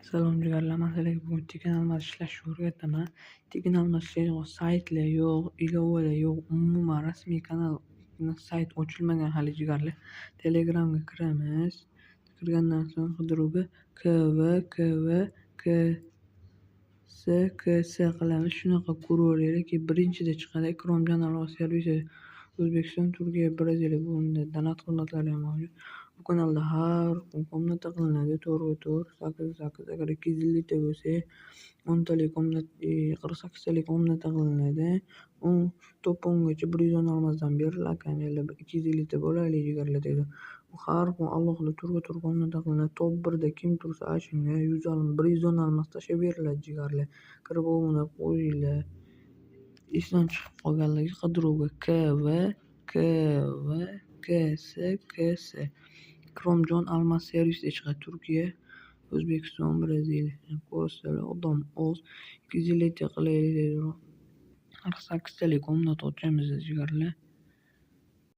Salom jigarlar, man sizlarga bugun tekin almashish ishlashni o'rgataman. Tekin almashish saytlar yo'q, ilovalar yo'q, umuman rasmiy kanal, sayt ochilmagan hali jigarlar. Telegramga kiramiz. Kirgandan so'ng qidiruvga KV KV K S K S qilamiz. Shunaqa ko'raveringlar, keyin birinchida chiqadi Ikromjon Alvos servisi O'zbekiston, Turkiya, Braziliya. Bunda donat xizmatlari ham mavjud. Bu kanalda har kun комната qilinadi. 4 ga 4, 8 ga 8. Agar 250 ta bo'lsa, 10 talik комната, 48 talik комната qilinadi. U top 10 gacha 110 алмаз dan berilar ekan. 250 ta bo'laylik jigarlar deydi. Har kun alohida 4 ga 4 комната qilinadi. Top 1 da kim tursa, ana shunga 110 алмаз tashlab beriladi jigarlar. Kirib obuna bo'lib qo'yinglar. Esdan chiqib qolganligi qidiruvga KV KV KS KS Ikromjon Almaz servisda chiqadi. Turkiya, O'zbekiston, Braziliya. Ko'rasizlar, odam oz. 250 ta qilaylik deydi. 48 talik комната ochamiz jigarlar.